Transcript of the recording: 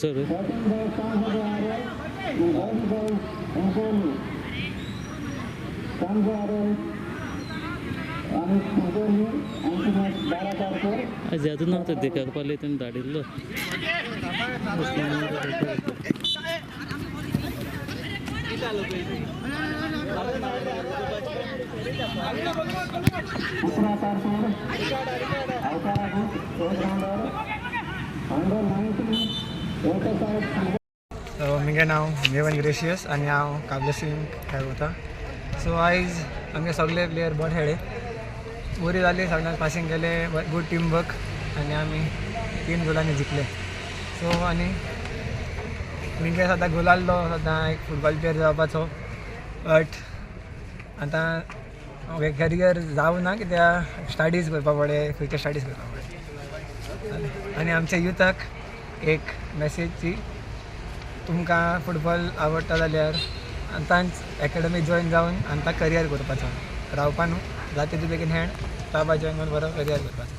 खंयचो रे? आयज यादूच ना तें देखारपाले तेणें धाडिल्लो. म्हगे नांव मेवन ग्रेशियस आनी हांव काबलेसीम खेळटा. सो आयज आमगे सगळे प्लेयर बरे खेळ्ळे, बरी जाली, सगळ्यांक पासींग केले, गूड टीम वर्क आनी आमी 3 गोलांनी जिखले. सो आनी म्हगे सदां गोल आहलो सदां एक फुटबॉल प्लेयर जावपाचो, बट आतां म्हगे करियर जावं ना कित्याक स्टडीज करपा पडले, फ्युचर स्टडीज करपा पडले. आनी आमच्या युथाक एक मॅसेज ती तुमकां फुटबॉल आवडटा जाल्यार आतांच एकेडमी जॉयन जावन आतां करियर करपाचो, रावपा न्हू, जाता तितले बेगीन हेण क्लबा जॉयन करून बरो करियर करपाचो.